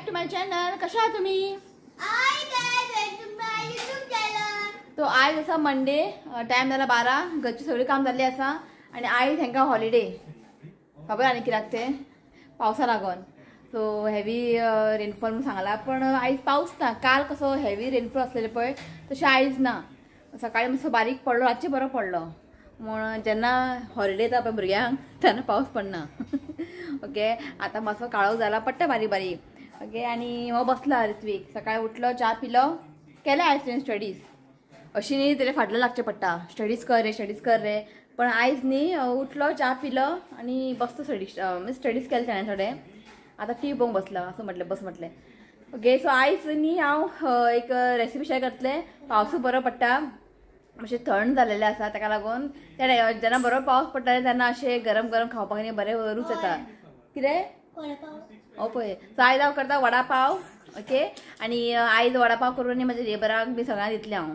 Back to my channel. कशा आहात तुम्ही? Hi guys, welcome to my YouTube channel. तो आयज आसा मंडे, टायम जाला 12, घरची सगळी काम जाल्ली आसा आनी आयज हेंका हॉलिडे. खबर आनी कित्याक तें पावसा लागून. सो हेवी रेनफॉल म्हणून सांगला, पण आयज पावस ना. काल कसो हेवी रेनफॉल आसलेले पळय तशें आयज ना. सकाळी मातसो बारीक पडलो, रातचे बरो पडलो. म्हूण जेन्ना हॉलिडे येता पळय भुरग्यांक तेन्ना पावस पडना. ओके, आतां मातसो काळोख जाला, पडटा बारीक बारीक. ओके, आनी हो बसला ऋत्वीक. सकाळी उठलो, च्या पिलो, केले आयज तुवें स्टडीज. अशी न्ही तेजे फाटल्यान लागचें पडटा, स्टडीज कर रे, स्टडीज कर रे. पण आयज न्ही उठलो, च्या पिलो आनी बसतो स्टडीज, स्टडीज केले ताणें थोडे. आतां टी व्ही पळोवंक बसला, असं म्हटलें बस म्हटलें. ओके, सो आयज न्ही हांव एक रेसिपी शेअर करतलें. पावसूय बरो पडटा, मातशें थंड जाल्लें आसा, ताका लागून त्या जेन्ना बरो पावस पडटा तेन्ना अशें गरम गरम खावपाक न्ही बरें रूच येता. कितें? हो पळय. सो आयज हांव करता वडा पाव. ओके, आनी आयज वडा पाव करून न्ही म्हज्या नेबराक बी सगळ्यांक दितलें हांव.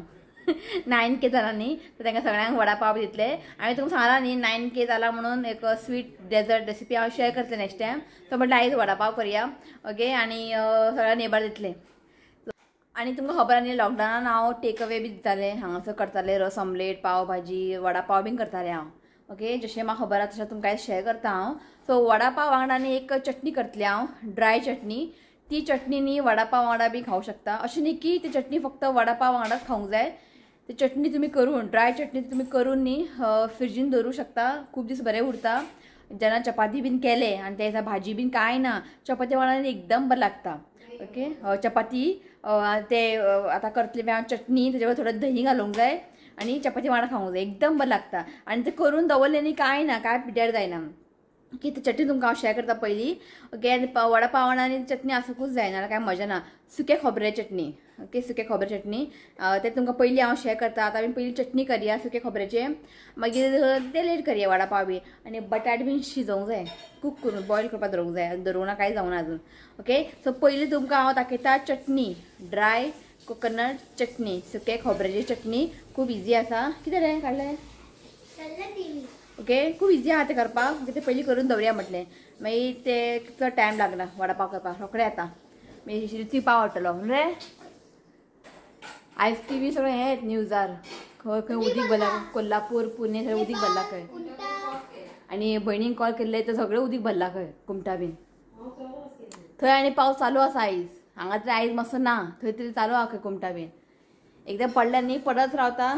9K जाला न्ही, तर तांकां सगळ्यांक वडा पाव दितले. हांवें तुमकां सांगलां न्ही 9K जाला म्हणून एक स्वीट डेजर्ट रेसिपी हांव शेअर करतलें नेक्स्ट टायम. सो म्हटलें आयज वडा पाव करया. ओके, आनी सगळ्या नेबर दितले. आनी तुमकां खबर आहा न्ही लॉकडावनान हांव टेक अवे बी दितालें, हांगासर करतालें रस ऑमलेट, पाव भाजी, वडा पाव बीन करतालें हांव. ओके, जशें म्हाका खबर आसा तशें तुमकां शेअर करता हांव. सो वडा पाव वांगडा न्ही एक चटणी करतलें हांव, ड्राय चटणी. ती चटणी न्ही वडा पाव वांगडा बी खावंक शकता. अशें न्ही की ती चटणी फक्त वडा पाव वांगडाच खावंक जाय. ती चटणी तुमी करून, ड्राय चटणी तुमी करून न्ही फ्रिजीन दवरूं शकता, खूब दीस बरें उरता. जेन्ना चपाती बीन केले आनी त्या दिसा भाजी बीन कांय ना, चपाती वांगडा एकदम बरें लागता. ओके, चपाती ते आतां करतले हांव चटणी, तेजे वर थोडें दही घालूंक जाय आनी चपाती वांगडा खावंक जाय, एकदम बरें लागता. आनी ते करून दवरलें न्ही कांय ना, कांय पिड्ड्यार जायना. की ती चटणी तुमकां हांव शेअर करता पयलीं. ओके, आनी वडा पाव आनी चटणी आसूंकूच जाय, नाजाल्यार कांय मजा ना. सुके खोबरे चटणी. ओके, सुके खोबरे चटणी ते तुमकां पयलीं हांव शेअर करता. आतां आमी पयलीं चटणी करया सुके खोबऱ्याचे, मागीर ते लेट करया वडा पाव बी. आनी बटाट बीन शिजोवंक जाय, कूक करून बॉयल करपाक दवरूंक जाय, दवरूंक ना कांय जावना अजून. ओके, सो पयलीं तुमकां हांव दाखयता चटणी, ड्राय कोकोनट चटणी, सुके खोबऱ्याची चटणी. खूब इजी आसा. कितें रे काडलें? ओके, खूब इजी आहा तें करपाक. ते पयलीं करून दवरया म्हटलें, मागीर ते चड टायम लागना वडा पाव करपाक, रोखडें येता. मागीर ऋत्वी पाव हाडटलो रे. आयज टी व्ही सगळें हें न्यूजार खंय खंय उदीक भरला, कोल्हापूर, पुणे सगळें उदीक भरला खंय. आनी भयणीक कॉल केल्ले तर सगळें उदीक भरला खंय, कुमटा बीन थंय. आनी पावस चालू आसा आयज हांगा, तरी आयज मातसो ना, थंय तरी चालू आहा खंय कुमटा बीन. एकदां पडल्यार न्ही पडत रावता,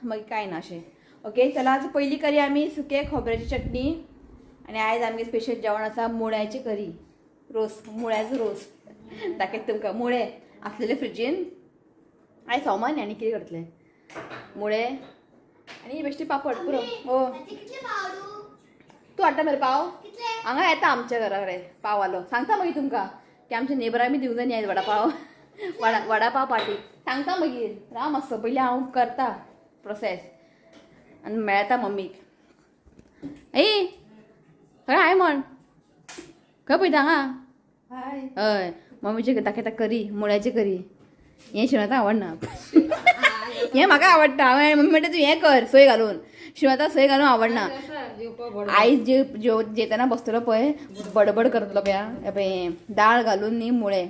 मागीर कांय ना अशें. ओके, चला आज पयलीं करया आमी सुके खोबऱ्याची चटणी. आनी आयज आमगे स्पेशल जेवण आसा मुळ्याची करी, रोस, मुळ्याचो रोस. दाखयता तुमकां. मुळे आसलेले फ्रिजीन, आयज सोमार न्ही, आनी कितें करतलें, मुळे आनी बेश्टे पापड पुरो. हो, तूं हाडटा मरे पाव? हांगा येता आमच्या घरा कडेन पाव आलो. सांगता मागीर तुमकां की आमच्या नेबरां बी दिवंक जाय न्ही आयज वडा पाव, वडा पाव पार्टी. सांगता मागीर, राव मातसो, पयलीं हांव करता प्रोसेस आनी मेळटा मम्मीक. ए खंय हाय म्हण, खंय पळयता हांगा? हय, मम्मीचे दाखयता करी, मुळ्याची करी. हें शिवनाथा आवडना, हें म्हाका आवडटा. हांवें मम्मी म्हणटा तूं हें कर सोय घालून, शिवनाथा सोय घालून आवडना. आयज जेतना बसतलो पळय बडबड करतलो पळय, पळय दाळ घालून न्ही मुळे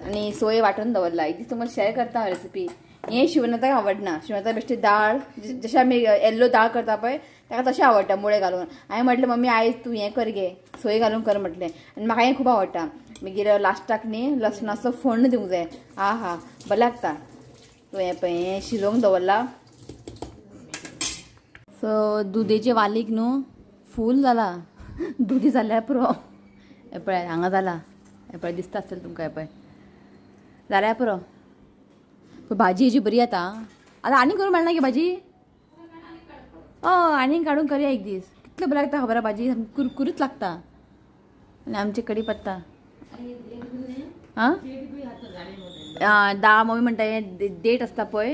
आनी सोय वांटून दवरला. एक दीस तुमकां शेअर करता हांव रेसिपी. हें शिवनाथाक आवडना, शिवनाथा बेश्टी दाळ जशें आमी येल्लो दाळ करता पळय ताका तशें आवडटा मुळे घालून. हांवें म्हटलें मम्मी आयज तूं हें कर गे, सोय घालून कर म्हटलें. आनी म्हाका हें खूब आवडटा. मागीर लास्टाक न्ही लसणाचो फोण्ण दिवंक जाय, आ हा बरें लागता. हें पळय हें शिजोवंक दवरला. सो दुदेचे वालीक न्हू फूल जाला, दुदी जाल्यार पुरो. हें पळय हांगा जाला, हें पळय दिसता आसतलें तुमकां, हें पळय जाल्यार पुरो. भाजी हेजी बरी येता. आतां आनी करूं मेळना गे भाजी? हय, आनीक काडून करया एक दीस. कितलें बरें लागता खबर आहा भाजी, कुरकुरीत लागता. आनी आमचे कडी पत्ता आं दाळ, मम्मी म्हणटा हें देठ आसता पळय,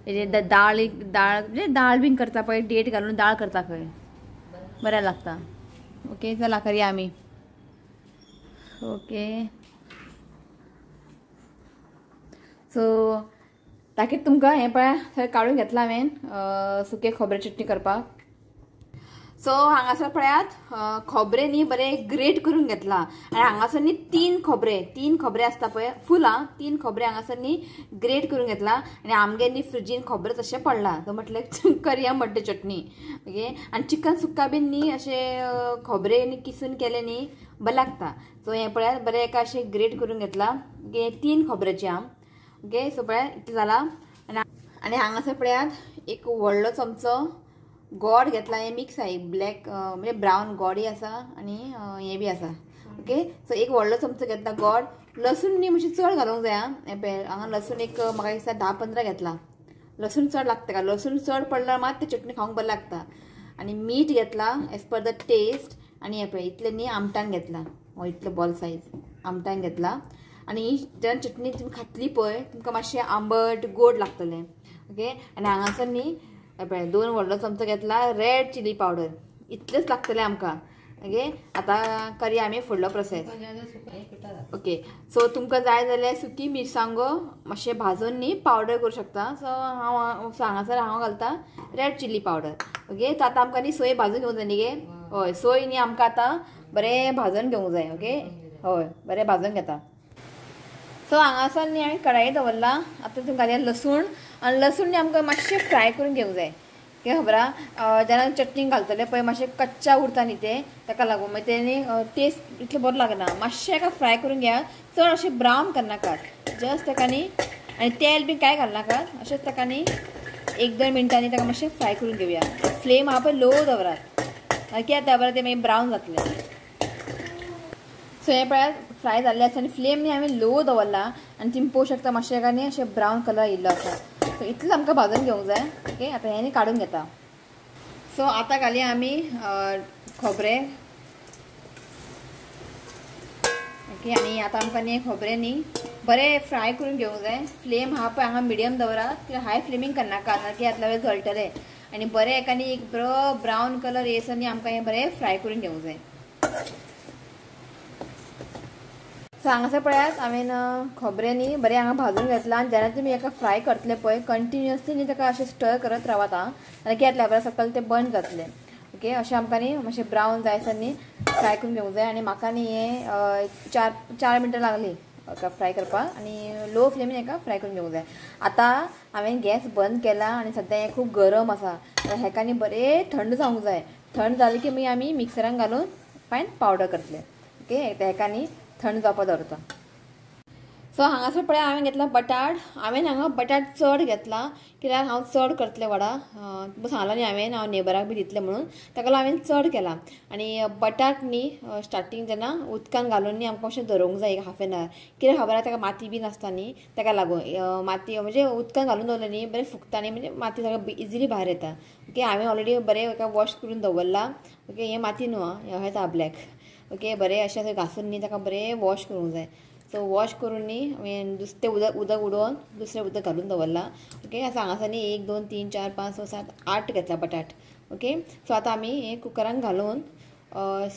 हेजें दाळ एक दाळ म्हणजे दाळ बीन करता पळय, देठ घालून दाळ करता खंय, बरें लागता. ओके, चला करया आमी. ओके, सो दाखयता तुमकां. हें पळय सगळें काडून घेतलां हांवें सुके खोबरे चटणी करपाक. सो हांगासर पळयात खोबरे न्ही बरें ग्रेट करून घेतला आनी हांगासर न्ही तीन खोबरे आसता पळय फुलां 3 खोबरे हांगासर न्ही ग्रेट करून घेतला आनी आमगे न्ही फ्रिजीन खोबरे तशें पडला तो म्हटलें करया म्हणटा चटणी ओके. आनी चिकन सुक्का बीन न्ही अशें खोबरे न्ही किसून केले न्ही बरें लागता. सो हें पळयात बरें एका अशें ग्रेट करून घेतला ओके 3 खोबऱ्याचे आम ओके. सो पळयात इतलें जाला. आनी हांगासर पळयात एक व्हडलो चमचो गोड घेतला हे मिक्स आहे ब्लॅक म्हणजे ब्रावन गोडय आसा आनी हे बी आसा ओके. सो एक व्हडलो चमचो घेतला गोड. लसूण न्ही मातशें चड घालूंक जाय आं. पळय हांगा लसूण एक म्हाका दिसता 10-15 घेतला. लसूण चड लागता का लसूण चड पडल्यार मात ते चटणी खावंक बरें लागता. आनी मीठ घेतला एज पर the test. आनी हें पळय इतलें न्ही आमटान घेतला हो इतलो बॉल सायज आमटान घेतला. आनी ही जेन्ना चटणी तुमी खातली पळय तुमकां मातशें आंबट गोड लागतलें ओके. आनी हांगासर न्ही पळय 2 व्हडलो चमचो घेतला रेड चिली पावडर. इतलेंच लागतलें आमकां ओके. आतां करया आमी फुडलो प्रोसेस ओके. सो तुमकां जाय जाल्यार सुकी मिरसांगो मातशें भाजून न्ही पावडर करूं शकता. सो हांव हांगासर हांव घालता रेड चिली पावडर ओके. तो आतां आमकां न्ही सोय भाजून घेवंक जाय न्ही गे. हय सोय न्ही आमकां आतां बरें भाजून घेवंक जाय ओके. हय बरें भाजून घेता. सो हांगासर न्ही हांवें कढाई दवरला. आतां तितून घालया लसूण आनी लसूण न्ही आमकां मातशें फ्राय करून घेवंक जाय कितें खबर आहा जेन्ना चटणी घालतले पळय मातशें कच्चा उरता न्ही तें ताका लागून मागीर तें न्ही टेस्ट इतलें बरो लागना. मातशें एका फ्राय करून घेया चड अशें ब्रावन करनाकात जस्ट ताका न्ही आनी तेल बी कांय घालनाकात अशेंच ताका न्ही 1-2 मिनटांनी ताका मातशें फ्राय करून घेवया. फ्लेम आहा पळय लो दवरात कित्याक दवरात तें मागीर ब्रावन जातलें. सो हें पळयात फ्राय जाल्लें आसा आनी फ्लेम न्ही हांवें लो दवरला आनी तुमी पळोवंक शकता मातशें एका न्ही अशें ब्रावन कलर येयल्लो आसा. सो इतलें आमकां भाजून घेवंक जाय ओके. आतां हें न्ही काडून घेता. सो आतां घालया आमी खोबरें ओके. आनी आतां आमकां न्ही खोबरें न्ही बरें फ्राय करून घेवंक जाय. फ्लेम आहा पळय हांगा मिडियम दवरात कित्याक हाय फ्लेमींग करनाका की आतां वेळ जळटलें. आनी बरें एका न्ही एक बरो ब्रावन कलर येयसर न्ही आमकां हें बरें फ्राय करून घेवंक जाय. सो हांगासर पळयात हांवें खोबरें न्ही बरें हांगा भाजून घेतलां. आनी जेन्ना तुमी एका फ्राय करतले पळय कंटिन्युअसली न्ही ताका अशें स्टर करत रावात आं आनी कित्याक बरें सकयल तें बंद जातलें ओके. अशें आमकां न्ही मातशें ब्रावन जायसर न्ही फ्राय करून घेवंक जाय. आनी म्हाका न्ही हें 4 मिनटां लागलीं फ्राय करपाक आनी लो फ्लेमीन हेका फ्राय करून घेवंक जाय. आतां हांवें गॅस बंद केला आनी सद्या हें खूब गरम आसा हेका न्ही बरें थंड जावंक जाय. थंड जालें की मागीर आमी मिक्सरान घालून फायन पावडर करतले ओके. हेका न्ही थंड जावपाक दवरता. सो हांगासर पळय हांवें घेतला बटाट. हांवें हांगा बटाट चड घेतला कित्याक हांव चड करतलें वडा तुमकां सांगलां न्ही हांवें हांव नेबराक बी दितलें म्हणून ताका लागून हांवें चड केला. आनी बटाट न्ही स्टार्टींग जेन्ना उदकान घालून न्ही आमकां मातशें दवरूंक जाय एक हाफ एन our कित्याक खबर आहा ताका माती बी नासता न्ही ताका लागून माती म्हणजे उदकान घालून दवरलें न्ही बरें फुगता न्ही म्हणजे माती सगळें इजिली भायर येता ओके. हांवें ऑलरेडी बरें एका वॉश करून दवरला ओके. हें माती न्हू आं हें आहा ब्लॅक ओके. बरें अशें घासून न्ही ताका बरें वॉश करूंक जाय. सो वॉश करून न्ही हांवें दुसरें उदक उडोवन दुसरें उदक घालून दवरलां ओके. आतां हांगासर न्ही 1 2 3 4 5 6 7 8 घेतला बटाट ओके. सो आतां आमी हें कुकरान घालून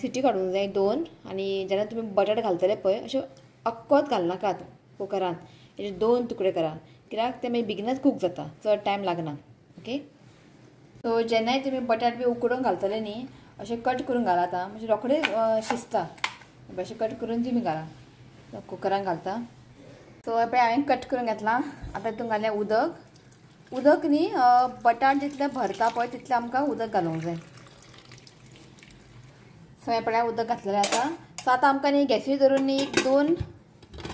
सिटी काडूंक जाय 2. आनी जेन्ना तुमी बटाट घालतले पळय अशें अक्कोच घालनाकात कुकरान हेजे 2 तुकडे करा कित्याक ते मागीर बेगीनच कूक जाता चड टायम लागना ओके. सो जेन्नाय तुमी बटाट बी उकडून घालतले न्ही अशें कट करून घालात आं म्हणजे रोखडे शिजता अशें कट करून तुमी घाला कुकरान घालता. सो पळय हांवें कट करून घेतला. आतां तितून घालया उदक. उदक न्ही बटाट जितलें भरता पळय तितलें आमकां उदक घालूंक जाय. सो हें पळय उदक घातलेलें आतां. सो आतां आमकां न्ही गॅसीर धरून न्ही 1-2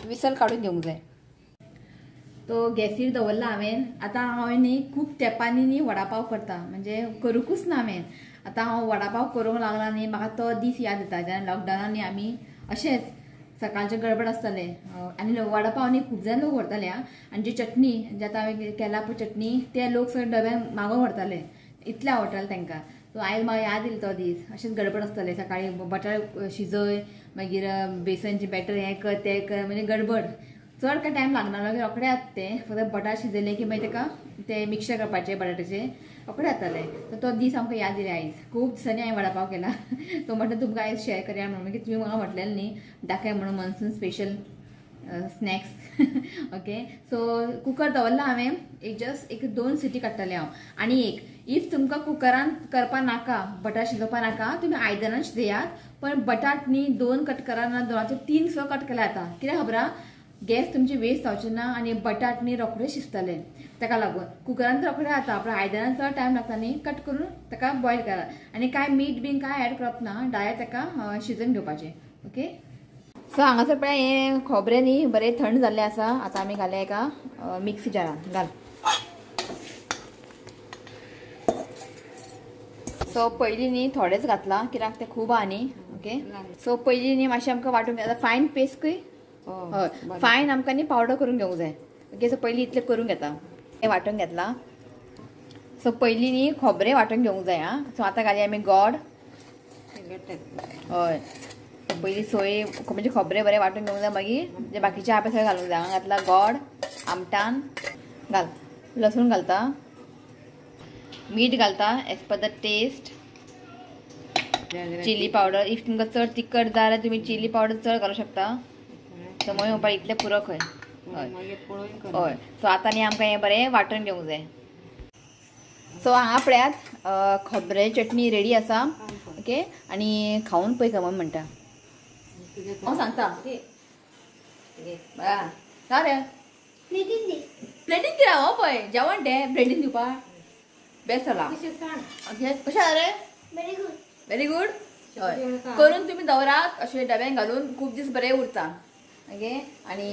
विसल काडून घेवंक जाय. तो गॅसीर दवरला हांवें. आतां हांवें न्ही खूब तेंपांनी न्ही वडापाव करता म्हणजे करूंकूच ना हांवें. आतां हांव वडापाव करूंक लागला न्ही म्हाका तो दीस याद येता जेन्ना लॉकडावनान न्ही आमी अशेंच सकाळचें गडबड आसतालें आनी वडापाव न्ही खूब जाण लोक व्हरताले आं. आनी जी चटणी जे आतां हांवें केला पळय चटणी ते लोक सगळे डब्यान मागोवन व्हरताले इतलें आवडटालें तांकां. सो आयज म्हाका याद येयलो तो दीस. अशेंच गडबड आसतालें सकाळीं बटाट शिजय मागीर बेसनचें बॅटर हें कर तें कर म्हणजे गडबड चड काय टायम लागना मागीर रोखडें जाता तें. फक्त बटाट शिजयलें की मागीर ताका तें मिक्सर करपाचें बटाट्याचें रोखडें जातालें. सो तो दीस आमकां याद येयले आयज. खूब दिसांनी हांवें वडापाव केला. तो म्हटलें तुमकां आयज शेअर करया म्हणून मागीर तुमी म्हाका म्हटलेलें न्ही दाखय म्हणून monsoon special snacks okay. So cooker दवरला हांवें एक जस्ट 1-2 सिटी काडटलें हांव. आनी एक If तुमकां कुकरान करपा नाका, बटाट शिजोवपा नाका, तुमी आयदनान शिजयात. पण बटाट न्ही 2 कट करा ना 2 3 सुद्दां कट केल्या जाता. कित्याक खबर आहा, गॅस तुमची वेस्ट जावचे ना आनी बटाट न्ही रोखडे शिजतले. ताका लागून कुकरान तर रोखडे जाता, पण आयदनान चड टायम लागता न्ही. कट करून ताका बॉयल करा आनी कांय मीठ बीन कांय एड करप ना, डायरेक्ट ताका शिजोवन घेवपाचें. ओके, सो हांगासर पळय हें खोबरें न्ही बरें थंड जाल्लें आसा. आतां आमी घालें एका मिक्सी जारान घाल. सो पयलीं न्ही थोडेंच घातलां कित्याक तें खूब आहा न्ही. ओके, सो पयलीं न्ही मातशें आमकां वांटून आतां फायन पेस्टूय हय फायन आमकां न्ही पावडर करून घेवंक जाय. ओके, सो पयलीं इतलें करून घेता, हें वांटून घेतलां. सो पयलीं न्ही खोबरें वांटून घेवंक जाय. आं, सो आतां घालया आमी गोड. हय, पयलीं सोय म्हणजे खोबरें बरें वांटून घेवंक जाय, मागीर जे बाकीचे आहा सगळें घालूंक जाय. हांगा घातला गोड, आमटान घाल, लसूण घालता, मीठ घालता as per the taste, chilli powder. If तुमकां चड तिखट जाय जाल्यार तुमी चिली पावडर चड घालूंक शकता. सो मम्मी म्हणपाक इतलें पुरो खंय. हय हय, सो आतां न्ही आमकां हें बरें वांटून घेवंक जाय. सो हांगा पळयात खोबरे चटणी रेडी आसा. ओके, आनी खावन पळय मम्मी म्हणटा. हांव सांगता रे प्लेटीन कितें हो पळय जेवण तें प्लेटीन दिवपाक बेस्ट जाला. कशें जालें रे? Very good. Very good. हय, करून तुमी दवरात अशें डब्यान घालून, खूब दीस बरें उरता. ओके, आनी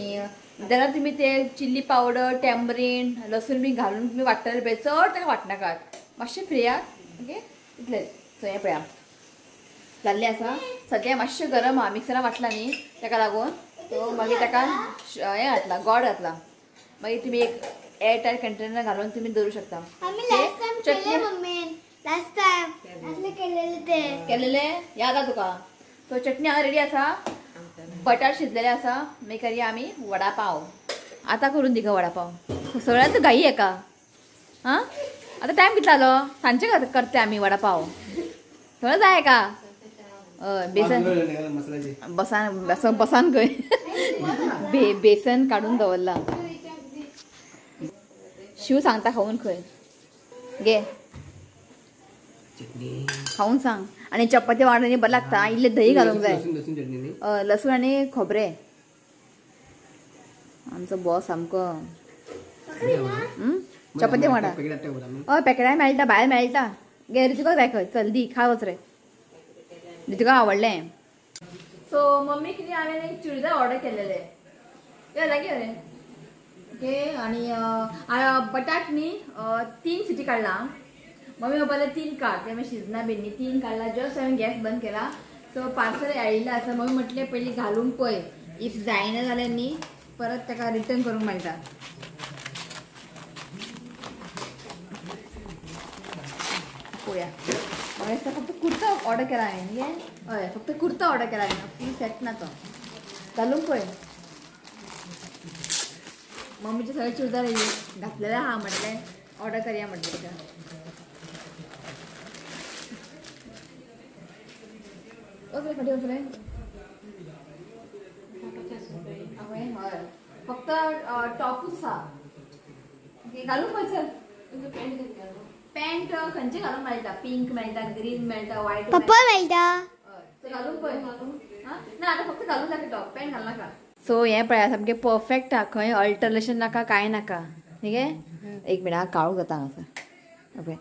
जाल्यार तुमी ते चिल्ली पावडर, टॅमरीन, लसूण बी घालून तुमी वांट्टले पळय, चड ताका वांटनाकात, मातशें फ्रेयात. ओके, इतलें. सो हें पळया जाल्लें आसा. सद्या मातशें गरम आहा, मिक्सरान वांटला न्ही ताका लागून. सो मागीर ताका हें घातलां, गोड घातलां. मागीर तुमी एक एअरटायट कंटेनर घालून तुमी दवरूं शकता. आमी लास्ट टायम केले मम्मीन, लास्ट टायम असले केलेले ते केलेले याद आहा तुका. सो चटणी हांगा रेडी आसा, बटाट शिजलेले आसा. मागीर करया आमी वडा पाव. आतां करून दी गो वडा पाव. सगळ्यांत घाई एका. आं, आतां टायम कितलो जालो? सांजचे करते आमी वडा पाव. सगळें जाय का? हय, बेसन बसान बसान खंय बेसन काडून दवरला. शिव सांगता खावन खंय गे, खावन सांग. आनी चपाती वांगडा न्ही बरें लागता, इल्लें दही घालूंक जाय, लसूण आनी खोबरें. आमचो बॉस सामको चपाती वांगडा. हय, पॅकेटां मेळटा, भायर मेळटा. गे ऋतिका जाय खंय, चल दी खा वच रे. ऋतिका आवडलें. सो मम्मी कितें हांवें एक चुडीदार ऑर्डर केलेले लागीं रे. ओके, आनी बटाट न्ही 3 सिटी काडला. मम्मी म्हणपाक 3 काड, ते मागीर शिजना बीन न्ही. 3 काडला, जस्ट हांवें गॅस बंद केला. सो पार्सल आयिल्लें आसा. मम्मी म्हटलें पयलीं घालूंक पळय, if जायना जाल्यार न्ही परत ताका रिटर्न करूंक मेळटा. पळोवया. म्हाका दिसता फक्त कुर्ता ऑर्डर केला हांवें न्ही. हय, फक्त कुर्ता ऑर्डर केला हांवें, फूल सेट ना तो. घालूंक पळय. मम्मीचे सगळे चुडीदार घातलेले आहा, म्हटलें ऑर्डर करया म्हटलें तिका. वच रे फाटीं, वच रे. हय, फक्त टॉपूच आहा. घालूंक पळय चल. पॅन्ट खंयचे घालूंक मेळटा, पिंक मेळटा, ग्रीन मेळटा, व्हायट पर्पल मेळटा. घालूंक पळय. ना आतां फक्त घालूंक नाका टॉप, पॅन्ट घालूं नाका. सो हें पळया सामकें परफेक्ट आहा, खंय अल्टरेशन नाका, कांय नाका. न्ही गे, एक मिनट काळोख जाता हांगासर. ओके,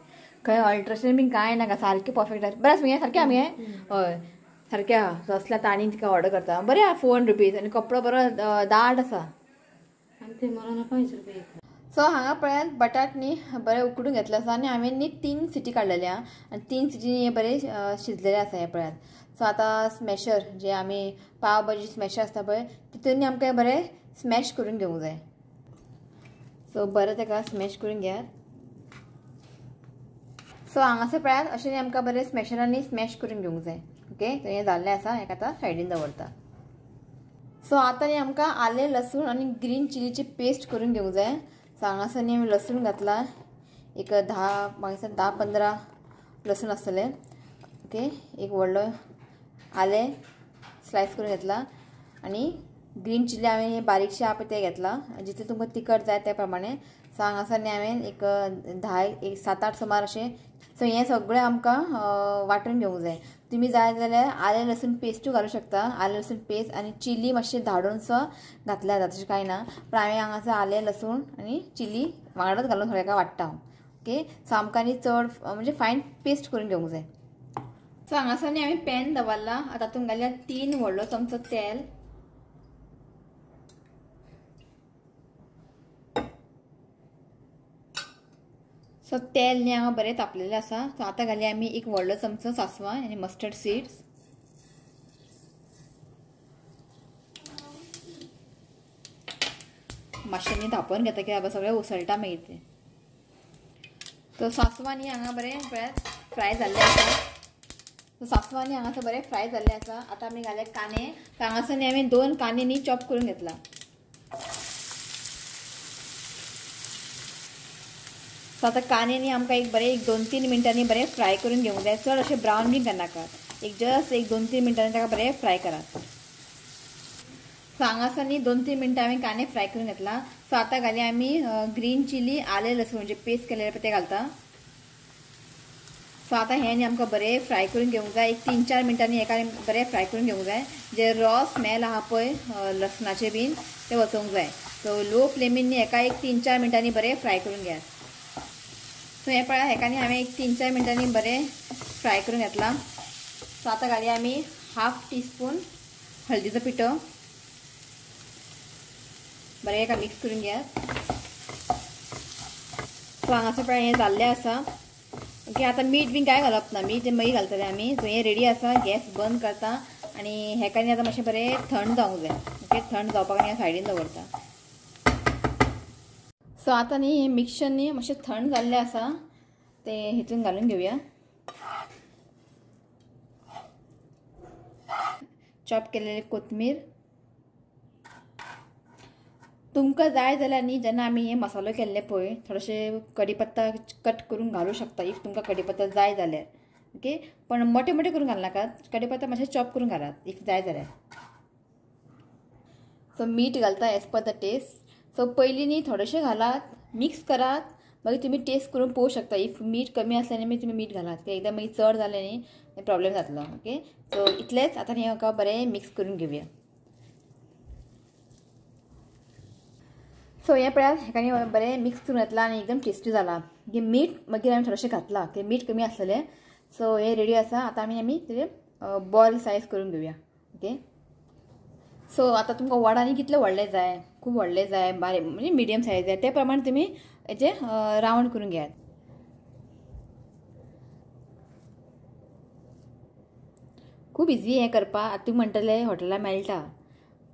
खंय अल्ट्रेशन बीन कांय नाका, सारकें परफेक्ट आहा. बरें आसा मगे, सारकें आहा मगे. हय सारकें आहा. सो असल्या आतां आनी तिका ऑर्डर करता. बरें आहा, 400 रुपीज आनी कपडो बरो दाट आसा. सो हांगा पळयात बटाट न्ही बरें उकडून घेतलें आसा आनी हांवें न्ही 3 सिटी काडलेले आहा आनी 3 सिटी बरें शिजलेले आसा हें पळयात. सो आतां स्मॅशर जे आमी पाव भाजी स्मॅशर आसता पळय तितून न्ही आमकां बरें स्मॅश करून घेवंक जाय. सो बरें ताका स्मॅश करून घेयात. सो हांगासर पळयात अशें न्ही आमकां बरें स्मॅशरांनी स्मॅश करून घेवंक जाय. ओके, तर हें जाल्लें आसा, हेका आतां सायडीन दवरता. सो आतां न्ही आमकां आलें, लसूण आनी ग्रीन चिलीची पेस्ट करून घेवंक जाय. सो हांगासर न्ही आमी लसूण घातला, एक 10 म्हाका दिसता 10-15 लसूण आसतलें. ओके, एक व्हडलो आलें स्लायस करून घेतला आनी ग्रीन चिली हांवें बारीकशें आहा पळय तें घेतला, जितलें तुमकां तिखट जाय त्या प्रमाणे. सो हांगासर न्ही हांवें एक 10 एक 7-8 सुमार अशें. सो हें सगळें आमकां वांटून घेवंक जाय. तुमी जाय जाल्यार आलें लसूण पेस्टूय घालूं शकता. आलें लसूण पेस्ट आनी चिली मातशें धाडून सो घातल्यार जाता, तशें कांय ना. पूण हांवें हांगासर आलें लसूण आनी चिली वांगडाच घालून सगळें वांट्टा हांव. ओके, सो आमकां न्ही चड म्हणजे फायन पेस्ट करून घेवंक जाय. सो हांगासर न्ही हांवें पॅन दवरलां. आतां तातूंत घालया 3 व्हडलो चमचो तेल. सो तेल न्ही हांगा बरें तापलेलें आसा. सो आतां घालया आमी 1 व्हडलो चमचो सासवां आनी मस्टर्ड सीड्स. मातशें न्ही धांपोवन घेता कित्याक सगळें उसळटा मागीर तें. सो सासवां न्ही हांगा बरें पळयात फ्राय जाल्लें आसा. सो सासवां न्ही हांगासर बरें फ्राय जाल्लें आसा. आतां आमी घाले कांदे. हांगासर न्ही हांवें 2 कांदे न्ही चॉप करून घेतला. सो आतां कांदे न्ही आमकां एक बरें एक 2-3 मिनटांनी बरें फ्राय करून घेवंक जाय. चड अशें ब्रावन बी करनाकात, एक जस्ट एक 2-3 मिनटांनी ताका बरें फ्राय करात. सो हांगासर न्ही 2-3 मिनटां हांवें कांदे फ्राय करून घेतला. सो आतां घालया आमी ग्रीन चिली आलें लसूण म्हणजे पेस्ट केलेलें पळय तें घालता. सो आतां हें न्ही आमकां बरें फ्राय करून घेवंक जाय. एक 3-4 मिनटांनी हेका बरें फ्राय करून घेवंक जाय. जे रॉ स्मेल आहा पळय लसणाचें बीन तें वचोंक जाय. सो लो फ्लेमीन न्ही हेका एक 3-4 मिनटांनी बरें फ्राय करून घेयात. सो हें पळया हेका न्ही हांवें एक 3-4 मिनटांनी बरें फ्राय करून घेतलां. सो आतां घालया आमी 1/2 टीस्पून हळदीचो पिठो. बरें हेका मिक्स करून घेयात. सो हांगासर पळय हें जाल्लें आसा. ओके, आतां मीठ बीन कांय घालप ना, मीठ मागीर घालतले आमी. सो हें रेडी आसा. गॅस बंद करता आनी हेका न्ही आतां मातशें बरें थंड जावंक जाय. ओके, थंड जावपाक न्ही सायडीन दवरता. सो आतां न्ही हें मिक्सचर न्ही मातशें थंड जाल्लें आसा तें हितून घालून घेवया. चॉप केलेले कोथमीर. तुमकां जाय जाल्यार न्ही जेन्ना आमी हे मसालो केल्ले पळय थोडेशे कडीपत्ता कट करून घालूं शकता if तुमकां कडीपत्ता जाय जाल्यार. ओके, पण मोठे मोठे करून घालनाकात, कडीपत्ता मातशें चॉप करून घालात if जाय जाल्यार. सो मीठ घालता as per the test. So पयलीं न्ही थोडेशें घालात, मिक्स करात, मागीर तुमी टेस्ट करून पळोवंक शकता. If मीठ कमी आसलें न्ही मागीर तुमी मीठ घालात, कित्याक एकदां मागीर चड जालें न्ही प्रॉब्लेम जातलो. ओके, सो इतलेंच. आतां न्ही म्हाका बरें मिक्स करून घेवया. सो हें पळयात हेका न्ही बरें मिक्स करून घेतलां आनी एकदम टेस्टी जालां. मीठ मागीर हांवें थोडेशें घातलां कित्याक मीठ कमी आसलेलें. सो हें रेडी आसा. आतां आमी आमी तेजें बॉल सायज करून घेवया. ओके, सो आतां तुमकां वडा न्ही कितले व्हडले जाय, खूब व्हडले जाय, बारीक म्हणजे मिडियम सायज जाय, ते प्रमाणे तुमी हेजें रावंड करून घेयात. खूब इजी हें करपाक. आतां तुमी म्हणटले हॉटेलान मेळटा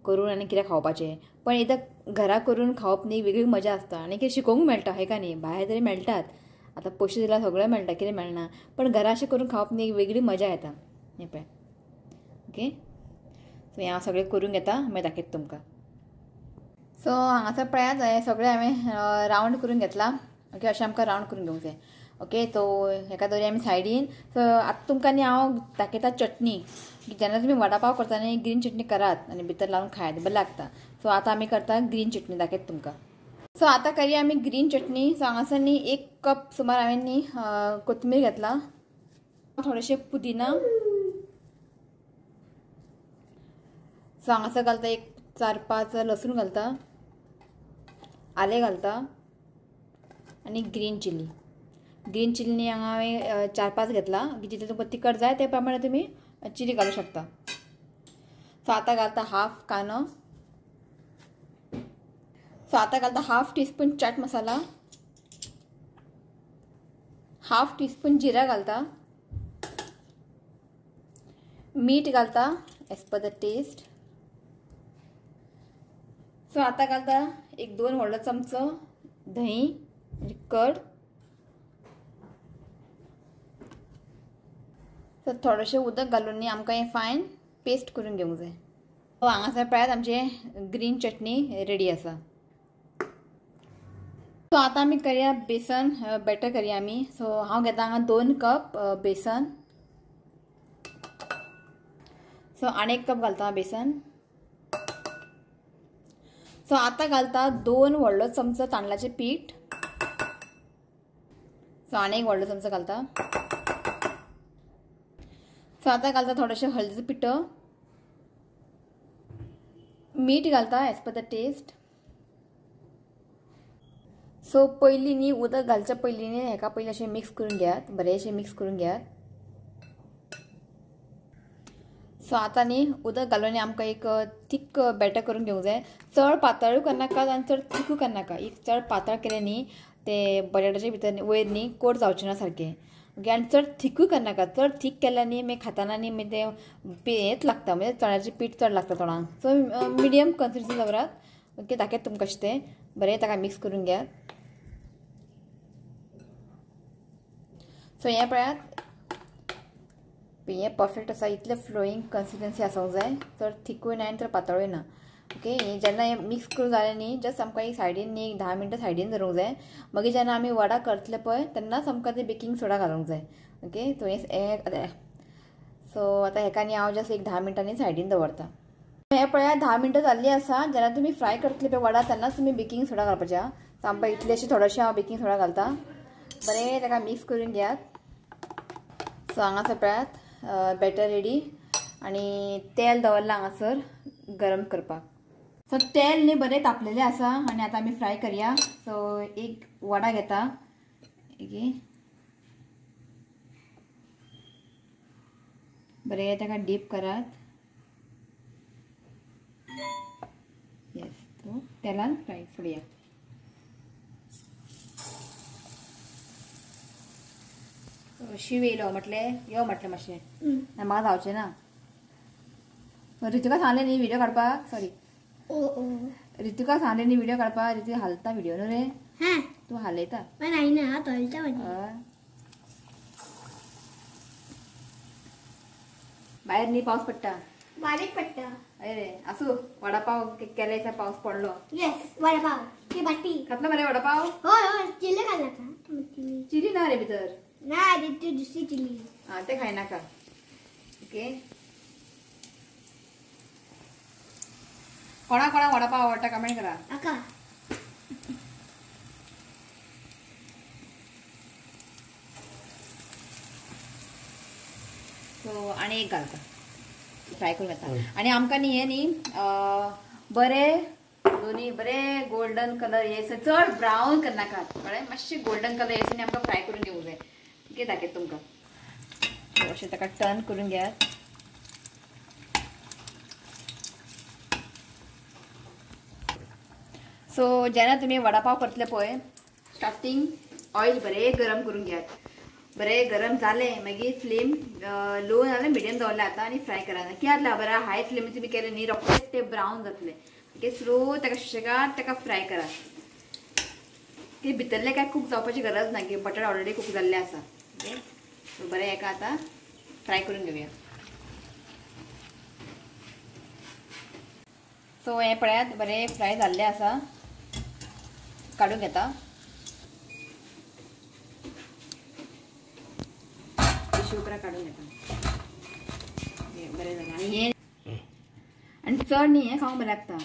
करून आनी कितें खावपाचें, पण एकदां घरा करून खावप न्ही वेगळी मजा आसता आनी कितें शिकोवंक मेळटा हेका न्ही. भायर तरी मेळटात, आतां पयशे दिल्यार सगळें मेळटा, कितें मेळना, पण घरा अशें करून खावप न्ही वेगळी मजा येता. हें पळय. ओके, सो हें हांव सगळें करून घेता, मागीर दाखयता तुमकां. सो हांगासर पळयात हें सगळें हांवें रावंड करून घेतलां. ओके, अशें आमकां रावंड करून घेवंक जाय. ओके, सो हेका दवरया आमी सायडीन. सो आतां तुमकां न्ही हांव दाखयता चटणी. जेन्ना तुमी वडापाव करता न्ही ग्रीन चटणी करात आनी भितर लावन खायात, बरें लागता. सो आतां आमी करता ग्रीन चटणी, दाखयता तुमकां. सो आतां करया आमी ग्रीन चटणी. सो हांगासर न्ही 1 कप सुमार हांवें न्ही कोथमीर घेतला, थोडेशें पुदिना. सो हांगासर घालता एक 4-5 लसूण घालता, आलें घालता आनी ग्रीन चिली. ग्रीन चिली न्ही हांगा हांवें 4-5 घेतला, जितलें तुमकां तिखट जाय ते प्रमाणे तुमी चिली घालूं शकता. सो आतां घालता 1/2 कांदो. सो आतां घालता 1/2 टीस्पून चाट मसाला, 1/2 टीस्पून जिरा घालता, मीठ घालता as per the test. So आतां घालता एक 2 व्हडलो चमचो दही म्हणजे कर्ड. सो थोडेशें उदक घालून न्ही आमकां हें फायन पेस्ट करून घेवंक जाय. सो हांगासर पळयात आमचें ग्रीन चटणी रेडी आसा. सो आतां आमी करया बेसन बॅटर करया आमी. सो हांव घेता हांगा 2 कप बेसन. सो आनी 1 कप घालता बेसन. सो आतां घालता 2 व्हडलो चमचो तांदळाचें पीठ. सो आनी एक व्हडलो चमचो घालता. सो आतां घालता थोडेशें हळदीचो पिठो, मीठ घालता as per the taste. So पयलीं न्ही उदक घालच्या पयलीं न्ही हेका पयलीं अशें मिक्स करून घेयात, बरें अशें मिक्स करून घेयात. सो आतां न्ही उदक घालून आमकां एक थीक बॅटर करून घेवंक जाय. चड पातळूय करनाका आनी चड थिकूय करनाका. If चड पातळ केलें न्ही ते बटाट्याच्या भितर वयर न्ही कोट जावचें ना सारकें. ओके, आनी चड थिकूय करनाका. चड थीक केल्यार न्ही मागीर खाताना न्ही मागीर तें हेंच लागता, म्हणजे चण्याचें पीठ चड लागता तोंडाक. सो मिडियम कन्सिस्टन्सी दवरात. ओके, दाखयता तुमकां कशें तें. बरें ताका मिक्स करून घेयात. सो हें पळयात, हें परफेक्ट आसा. इतलें फ्लोईंग कन्सिस्टन्सी आसूंक जाय, चड थिकूय ना आनी चड पातळूय ना. ओके, हें जेन्ना हें मिक्स करून जालें न्ही जस्ट आमकां एक सायडीन न्ही एक 10 मिनटां सायडीन धरूंक जाय. मागीर जेन्ना आमी वडा करतले पळय तेन्नाच आमकां ते बेकींग सोडा घालूंक जाय. ओके, सो हें सो आतां हेका न्ही हांव जस्ट एक 10 मिनटांनी सायडीन दवरता. हें पळयात 10 मिनटां जाल्लीं आसा. जेन्ना तुमी फ्राय करतले पळय वडा तेन्नाच तुमी बेकींग सोडा घालपाचें. सो आमकां इतलेशें थोडेशें हांव बेकींग सोडा घालता. बरें ताका मिक्स करून घेयात. सो हांगासर पळयात बॅटर रेडी. आनी तेल दवरलां हांगासर गरम करपाक. सो तेल न्ही बरें तापलेलें आसा आनी आतां आमी फ्राय करया. सो एक वडा घेता. ओके, बरें ताका डीप करात. येस, तो तेलान फ्राय करूया. शिव येयलो म्हटलें यो म्हटलें मातशें, म्हाका जावचें ना. रितिका सांगलें न्ही व्हिडियो काडपाक, सॉरी रितिका सांगलें न्ही व्हिडियो काडपाक. रितिका हालता व्हिडियो न्हू रे, तूं हालयता. भायर न्ही पावस पडटा, बारीक पडटा. अरे आसूं, वडापाव केले दिसा पावस पडलो. येस, वडापाव खातलो मरे वडापाव. हय हय, चिली घालना, चिली ना रे भितर, ना रे ती दुसरी चिली. आं ते खायनाका. ओके, कोणा कोणा वडापाव आवडटा कमेंट करा. आका सो आनी एक घालता, फ्राय करून घेता. आनी आमकां न्ही हें न्ही बरें दोनी बरें गोल्डन कलर येसर, चड ब्रावन करनाकात, कळ्ळें? मातशें गोल्डन कलर येसर न्ही आमकां फ्राय करून घेवंक जाय. ओके, दाखयता तुमकां. अशें ताका टर्न करून घेयात. सो जेन्ना तुमी वडापाव करतले पळय स्टार्टींग ऑयल बरें गरम करून घेयात. बरें गरम जालें मागीर फ्लेम लो नाल्यार मिडियम दवरलें आतां आनी फ्राय करा. कित्याक जालें बरें हाय फ्लेम तुमी केलें न्ही रोखडेच ते ब्रावन जातले. ओके, स्लो ताका सुशेगाद ताका फ्राय करा. की भितरलें काय कुक जावपाची गरज ना, की बटाट ऑलरेडी कुक जाल्ले आसा. ओके, सो बरें हेका आतां फ्राय करून घेवया. सो हें पळयात बरें फ्राय जाल्लें आसा, काडून घेता. टिश्यू पेपर काडून घेता. बरें जालें. आनी हें आनी चड न्ही हें खावंक बरें लागता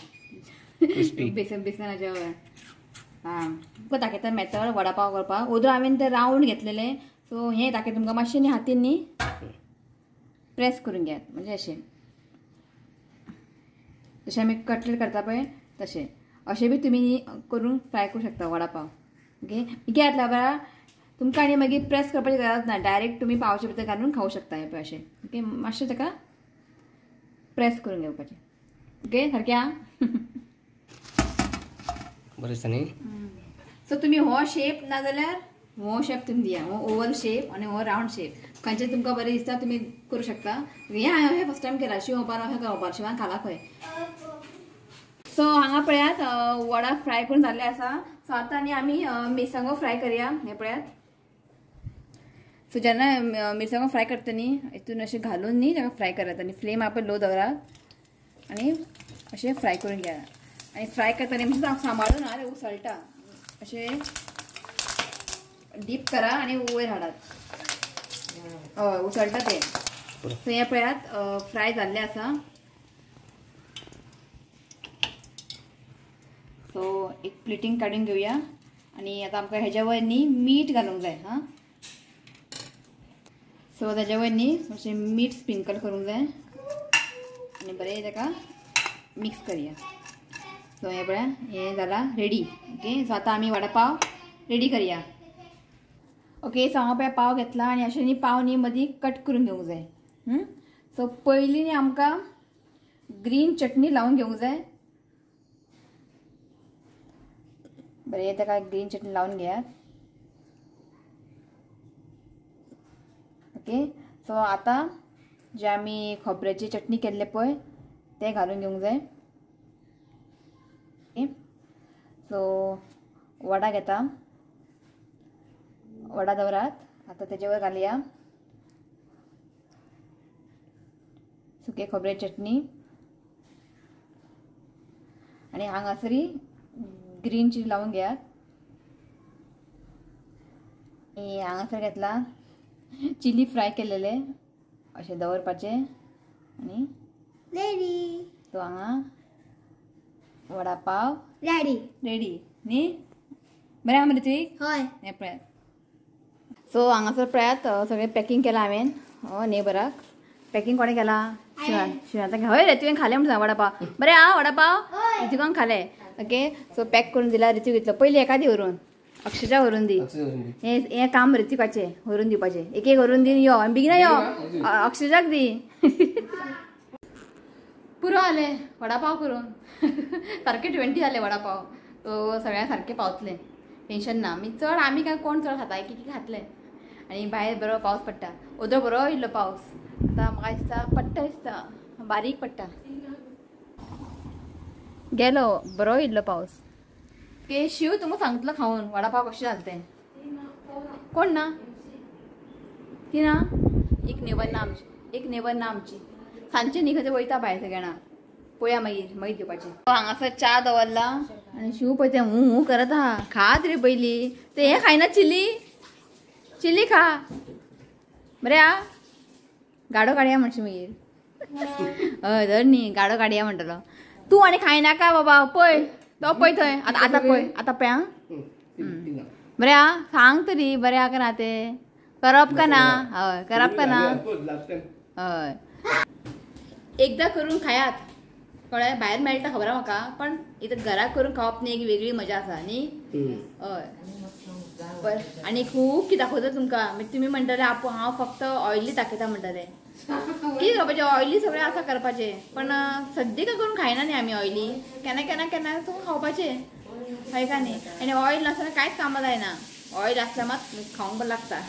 बेसन बेसनाच्या. आं, तुमकां दाखयता मेथड वडापाव करपाक. ओदो हांवें ते रावंड घेतलेले. सो हें दाखयता तुमकां. मातशें न्ही हातीन न्ही प्रेस करून घेयात, म्हणजे अशें जशें आमी कटलेट करता पळय तशें. अशें बी तुमी करून फ्राय करूं शकता वडापाव. ओके, कितें जातलें बरा तुमकां आनी मागीर प्रेस करपाची गरज ना, डायरेक्ट तुमी पावचे भितर घालून खावंक शकता हें पळय अशें. ओके, मातशें ताका प्रेस करून घेवपाचें. ओके, सारकें आं. बरें दिसता न्ही. सो तुमी हो शेप ना जाल्यार हो शेप तुमी दिया, हो ओवल शेप आनी हो रावंड शेप, खंयचें तुमकां बरें दिसता तुमी करूं शकता. हें हांवें फर्स्ट टायम केला. शिव ओपार अशें खावपाक, शिवान खाला खंय. सो हांगा पळयात वडा फ्राय करून जाल्ले आसा. सो आतां आनी आमी मिरसांगो फ्राय करया. हें पळयात. सो जेन्ना मिरसांगो फ्राय करता न्ही हितून अशें घालून न्ही ताका फ्राय करात आनी फ्लेम आपण लो दवरात आनी अशें फ्राय करून घेयात. आनी फ्राय करतना मातशें सांबाळून आं, उसळटा, अशें डीप करा आनी वयर हाडात. हय, उसळटा तें. सो हें पळयात फ्राय जाल्लें आसा. सो एक प्लेटींग काडून घेवया आनी आतां आमकां हेज्या वयर न्ही मीठ घालूंक जाय. हां, सो ताज्या वयर न्ही मातशें मीठ स्प्रिंकल करूंक जाय आनी बरें ताका मिक्स करया. सो हें पळया हें जालां रेडी. ओके, सो आतां आमी वडापाव रेडी करया. ओके, सो हांव पळय पाव घेतला आनी अशें न्ही पाव न्ही मदीं कट करून घेवंक जाय. सो पयलीं न्ही आमकां ग्रीन चटणी लावन घेवंक जाय. बरें ताका ग्रीन चटणी लावन घेयात. ओके, सो आतां जे आमी खोबऱ्याची चटणी केल्ले पळय तें घालून घेवंक जाय. ओके, सो वडा घेता, वडा दवरात. आतां तेजे वयर घालया सुके खोबरे चटणी आनी हांगासरी ग्रीन चिली लावन घेयात. आनी हांगासर घेतला चिली फ्राय केलेले अशें दवरपाचें आनी रेडी. सो हांगा वडापाव रेडी रेडी न्ही. बरें आहा मरे ऋत्विक? हय. हें पळयात. सो हांगासर पळयात सगळें पॅकींग केलां हांवें नेबराक. पॅकींग कोणें केलां? शिवनाथाक. हय रे, तुवें खालें म्हणटा वडापाव. बरें आहा वडापाव? ऋत्विकान खालें. ओके, सो पॅक करून दिला ऋत्विक घेतलो. पयलीं एका दी व्हरून, अक्षजा व्हरून दी. हें हें काम ऋत्विकाचें, व्हरून दिवपाचें. एक एक व्हरून दी यो आनी बेगिना यो, अक्षजाक दी. पुरो जालें वडापाव करून. सारके 20 जाले वडापाव. सो सगळ्यांक सारकें पावतलें, टेंशन ना. आमी चड आमी काय कोण चड खाता, एक एक खातले. आनी भायर बरो पावस पडटा, ओदो बरो इल्लो पावस. आतां म्हाका दिसता पडटा, दिसता बारीक पडटा. गेलो बरो इल्लो पावस. ओके, शिव तुमकां सांगतलो खावन वडापाव कशें जालें तें. कोण ना? ती ना, एक नेबर ना आमची, एक नेबर ना आमची. सांजचे न्ही खंय वयता भायर सगळ्यांना, पळया मागीर मागीर दिवपाचें. हांगासर च्या दवरला आनी शिव पळय तें हूं हूं करत आहा. खात रे पयलीं तें, हें खायना चिली, चिली खा. बरें आहा, गाडो काडया म्हणशी मागीर. हय धर न्ही, गाडो काडया म्हणटलो तूं. आनी खायनाका बाबा, पळय तो पळय थंय. आतां आतां पळय, आतां पळय. आं बरें आहा, सांग तरी बरें आहा का ना तें. करप का ना? हय करप का ना? हय एकदां करून खायात, कळ्ळें? भायर मेळटा खबर म्हाका, पण इथं घराक करून खावप न्ही एक वेगळी मजा आसा न्ही. हय आनी खूब कितें दाखयता तुमकां. मागीर तुमी म्हणटले आपूण हांव फक्त ऑयली दाखयता म्हणटले. कितें करपाचें, ऑयली सगळें आसा करपाचें, पण सद्या काय करून खायना न्ही आमी ऑयली. केन्ना केन्ना केन्ना तुमकां खावपाचें, हय का न्ही. आनी ऑयल नासतना कांयच कामां जायना, ऑयल आसल्यार मात खावंक बरें लागता.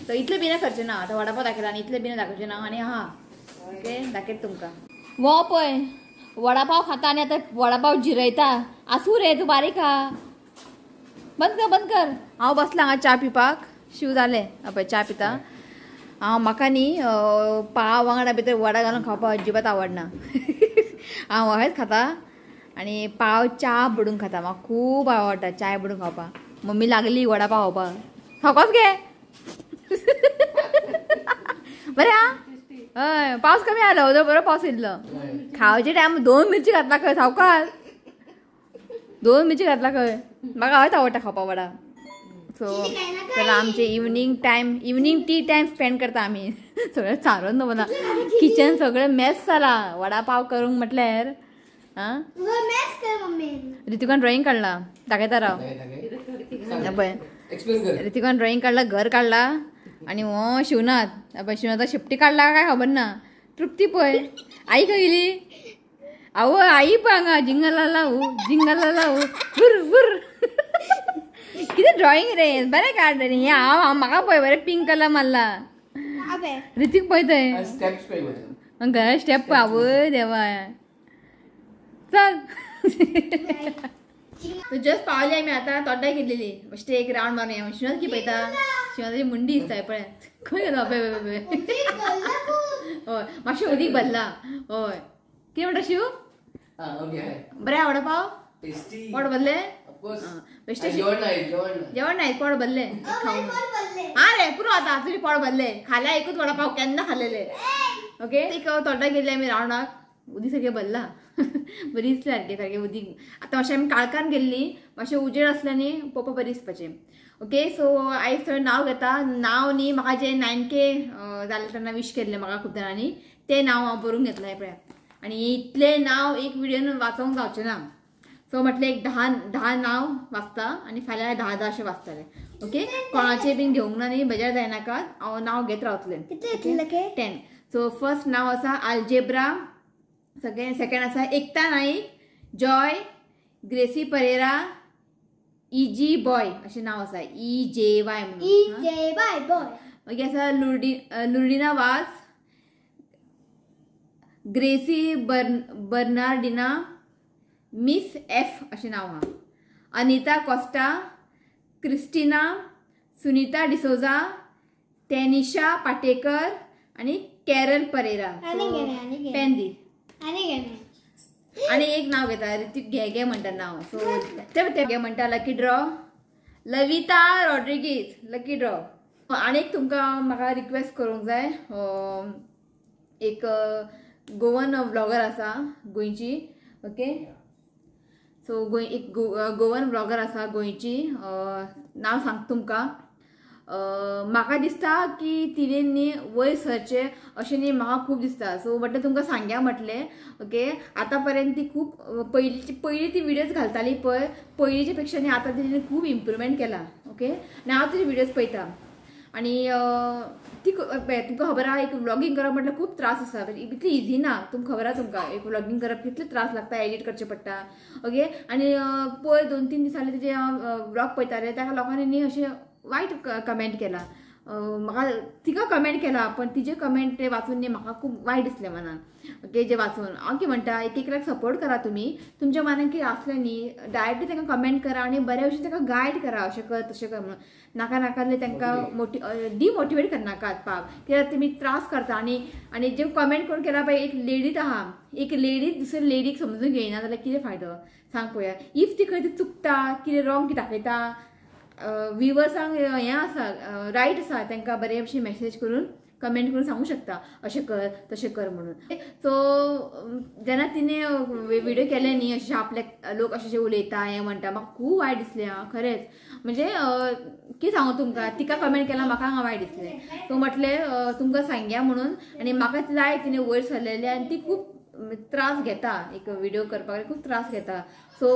सो इतलें बिना करचें ना. आतां वडापाव दाखयला आनी इतलें बिना दाखोवचें ना. आनी हा ओके दाखयता तुमकां. वो पळय वडापाव खाता आनी आतां वडापाव जिरयता. आसूं रे तूं बारीक आहा. बंद कर बंद कर. हांव बसलां हांगा च्या पिवपाक. शिव जालें पळय च्या पिता. हांव म्हाका न्ही पाव वांगडा भितर वडा घालून खावपाक अजिबात आवडना. हांव अहेंच खाता आनी पाव च्या बुडून खाता. म्हाका खूब आवडटा चाय बुडून खावपाक. मम्मी लागली वडापाव खावपाक. खावपाच गे. बरें आहा. हय पावस कमी आलो, उदक बरो पावस येयल्लो. खावचे टायम 2 मिरची घातला खंय, सावकाश 2 मिरची घातला खंय. म्हाका हयच आवडटा खावपाक वडा. सो चला आमचे evening time, evening tea time spend करता आमी. सगळें सारोन दवरला, किचन सगळें मेस जाला वडापाव करूंक म्हटल्यार. आं ऋतिकान ड्रॉइंग काडला, दाखयता राव. पळय ऋतिकान ड्रॉइंग काडला, घर काडला. आनी हो शिवनाथ, पळय शिवनाथा शेपटी काडला काय खबर ना. तृप्ती पळय आई खंय गेली? आवय आई पळय हांगा जिंगलाला हू जिंगलाला हू बुर बुर. कितें ड्रॉइंग रे, बरें काड रे. हें हांव म्हाका पळय बरें पिंक कलर मारला. ऋतिक पळय थंय घरा स्टेप पळय. आवय देवा, चल जस्ट पावली आमी आतां. तोड्डाय घेतलेली बेश्टे एक रावंड मारून या. शिवनाथ की पळयता, शिवनाथाची मुंडी दिसता पळय. खंय गेलो? पळय पळय हय मातशें उदीक भरला. हय कितें म्हणटा शिव? बरें आवडा पाव? पोट भरलें? जेवण नाही, पोट भरलें खाऊन. हा रे पुरो आतां तुजें पोट भरलें. खाल्या एकूच वडापाव केन्ना खालेले. ओके एक तोड्डा गेल्ले आमी रावंडाक, उदीक सगळें भरला. बरी दिसलें सारकें सारकें उदीक. आतां मातशें आमी काळखान गेल्ली, मातशें उजेड आसलें न्ही पळोवपाक बरी दिसपाचें. ओके सो आयज थोडें नांव घेता. नांव न्ही म्हाका जें 9K जालें तेन्ना विश केल्लें म्हाका खूब जाणांनी, तें नांव हांव बरोवन घेतलें पळय. आनी इतलें नांव एक व्हिडियोन वाचोवंक जावचें ना, सो म्हटलें एक 10 नांव वाचता आनी फाल्यां 10 10 अशें वाचतलें. ओके कोणाचें बीन घेवंक ना न्ही, बेजार जायनाका, हांव नांव घेत रावतलें. 10. सो फर्स्ट नांव आसा आल्जेब्रा, सेकंड आसा Ekta Naik, Joy, Gracy Pereira, EG boy अशें नांव आसा, EJY म्हणून, EJY boy. मागीर आसा Lurdina Vaz, Gracy Bernardina, miss F अशें नांव आहा, अनिता कोस्टा, क्रिस्टिना, सुनीता डिसोजा, तेनिशा पाटेकर आनी कॅरल परेरा. पेन दी आनी एक नांव घेता, ऋतिक घे घे म्हणटा नांव. सो ते घे म्हणटा lucky draw, Lavita Rodrigues lucky draw. आनी एक तुमकां म्हाका रिक्वेस्ट करूंक जाय, एक गोवन व्लॉगर आसा गोंयची. ओके सो गोंय एक गोवन व्लॉगर आसा गोंयची, नांव सांगता तुमकां. म्हाका दिसता की तिणें न्ही वयर सरचें अशें न्ही म्हाका खूब दिसता. सो म्हटलें तुमकां सांगया म्हटलें. ओके आतां पर्यंत ती खूब पयलीं ती व्हिडियोज घालताली पळय, पयलींच्या पेक्षा न्ही आतां तिणें खूब इम्प्रुवमेंट केला. ओके आनी हांव तिचे व्हिडियोज पळयता आनी ती तुमकां खबर आहा एक व्लॉगींग करप म्हटल्यार खूब त्रास आसा, इतली इजी ना. तुमकां खबर आहा तुमकां एक व्लॉगींग करप कितले त्रास लागता, एडिट करचें पडटा. ओके आनी पयर 2-3 दिसांनी तिजे हांव व्लॉग पळयतालें, ताका लोकांनी न्ही अशें वायट कमेंट केला. म्हाका तिका कमेंट केला पण तिजे कमेंट ते वाचून न्ही म्हाका खूब वायट दिसलें मनान. ओके जे वाचून हांव कितें म्हणटा, एक एकल्याक सपोर्ट करा तुमी, तुमच्या मनान कितें आसलें न्ही डायरेक्टली तांकां कमेंट करा आनी बरे भशेन तांकां गायड करा, अशें कर तशें कर म्हणून. नाका नाका तांकां डिमोटिवेट करनाकात पाप, कित्याक तुमी त्रास करता. आनी आनी जे कमेंट कोण केला पळय, एक लेडीज आहा, एक लेडीज दुसरे लेडीक समजून घेयना जाल्यार कितें फायदो सांग पळोवया. If ती खंय ती चुकता, कितें रॉंग कितें दाखयता, व्युवर्सांक हें आसा रायट आसा तांकां बरे भशेन मॅसेज करून कमेंट करून सांगू शकता अशें कर तशें कर म्हणून. सो जेन्ना तिणें व्हिडियो केले न्ही अशें आपल्याक लोक अशें अशें उलयता हें म्हणटा, म्हाका खूब वायट दिसलें आं खरेंच. म्हणजे कितें सांगू तुमकां, तिका कमेंट केला म्हाका हांगा वायट दिसलें. सो म्हटलें तुमकां सांगया म्हणून. आनी म्हाका जाय तिणें वयर सरलेलें आनी ती खूब त्रास घेता, एक व्हिडियो करपाक खूब त्रास घेता. सो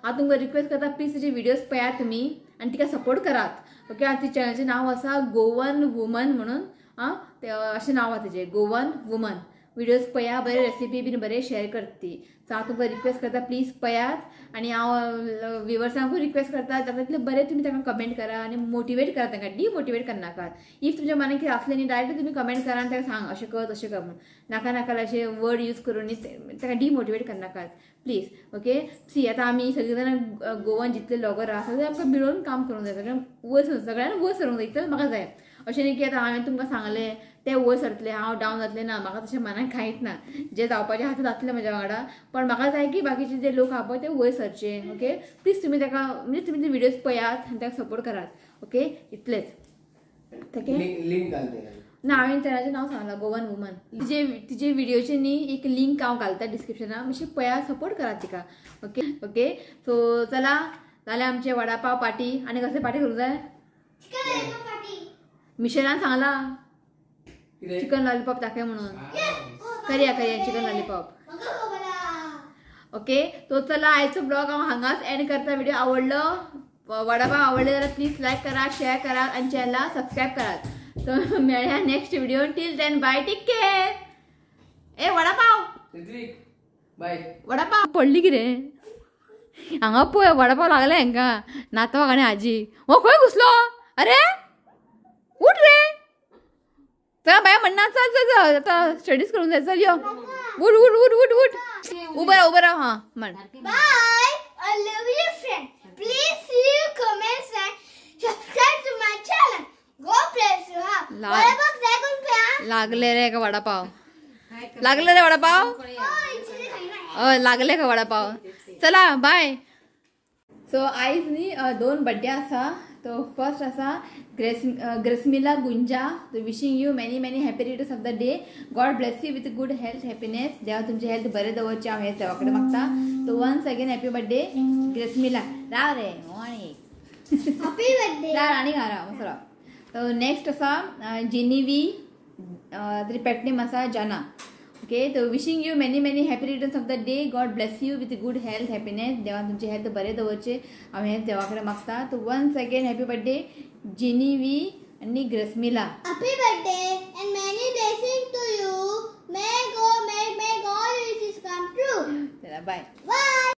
हांव तुमकां रिक्वेस्ट करता, प्लीज तिचे व्हिडियोज पळयात तुमी आनी तिका सपोर्ट करात. ओके आनी तिच्या चॅनलाचें नांव आसा गोवन वुमन म्हणून, आं ते अशें नांव आसा तिचें, गोवन वुमन. व्हिडियोज पळया, बरे रेसिपी बीन बरे शेअर करता ती. सो हांव तुमकां रिक्वेस्ट करता प्लीज पळयात. आनी हांव व्युवर्सांकूय रिक्वेस्ट करता जाता तितले बरें तुमी तांकां कमेंट करा आनी मोटिवेट करा तांकां, डिमोटिवेट करनाकात. If तुमच्या मनान कितें आसलें न्ही डायरेक्टली तुमी कमेंट करा आनी तांकां सांग अशें कर तशें कर म्हणून. नाका नाका अशें वर्ड यूज करून न्ही तांकां डिमोटिवेट करनाकात प्लीज. ओके सी आतां आमी सगळीं जाणां गोवन जितले व्लॉगर आसा सगळें आमकां मेळून काम करूंक जाय, सगळ्यांक वयर सर, सगळ्यांनी वयर सरूंक जाय, इतलेंच म्हाका जाय. अशें न्ही की आतां हांवें तुमकां सांगलें ते वयर सरतले हांव डावन जातलें ना, म्हाका तशें मनाक कांयच ना. जें जावपाचें आसा तें जातलें म्हज्या वांगडा, पण म्हाका जाय की बाकीचे जे लोक आहा पळय ते वयर सरचे. ओके प्लीज तुमी ताका म्हणजे तुमी ते व्हिडियोज पळयात आनी ताका सपोर्ट करात. ओके इतलेंच. लिंक घालते ना, हांवें तेणाचें नांव सांगलां गोवन वुमन. तिजे व्हिडियोचे न्ही एक लिंक हांव घालता डिस्क्रिप्शनाक, मातशें पळयात, सपोर्ट करात तिका. ओके ओके सो चला जालें आमचें वडापाव पार्टी. आनी कसलें पार्टी करूंक जाय? मिशनान सांगला चिकन लॉलीपॉप दाखय म्हणून, करया करया चिकन लॉलीपॉप. ओके तो चला आयचो ब्लॉग हांव हांगाच एंड करता. व्हिडिओ आवडलो, वडापाव आवडले जाल्यार प्लीज लायक करा, शेअर करात आनी चॅनला सबस्क्रायब करात. तो मेळया next video, till then bye, take care. A vada pav bye. Vada pav पडली कितें हांगा पळय, वडापाव लागले हांकां नातवाक आनी आजी. हो खंय घुसलो? अरे उठ रे, चल बाय म्हणना, चल चल चल आतां स्टडीज करूंक जाय, चल यो, उठ उठ उठ उठ उठ, उबो राव उबो राव. हां म्हण bye, I love you friend, please see you comments and subscribe to my channel. God bless you. हा वडापाव जाय कोण पे लागले रे का वडापाव, लागले रे वडापाव, लागले का वडापाव. चला बाय. सो आयज न्ही 2 बड्डे आसा. तो फर्स्ट आसा Gracemila Gunja, wishing you many many happy returns of the day. God bless you with good health, happiness. देवा तुमची हेल्थ बरें दवरचें हांव हें देवा कडेन मागता. So once again happy birthday Gracemila. राव रे आनी हॅपी बर्थडे. राव आनी राव मसो राव. सो नेक्स्ट आसा जेनिवी, तरी पेट नेम आसा जाना. ओके, तो wishing you many many happy returns of the day. God bless you with good health, happiness. देवान तुमचे हेल्थ बरें दवरचें हांव हें देवा कडेन मागता. तो once again happy birthday Genevieve आनी Gracemila. Happy birthday and many blessing to you. May go may may God wishes come true. चला बाय. बाय.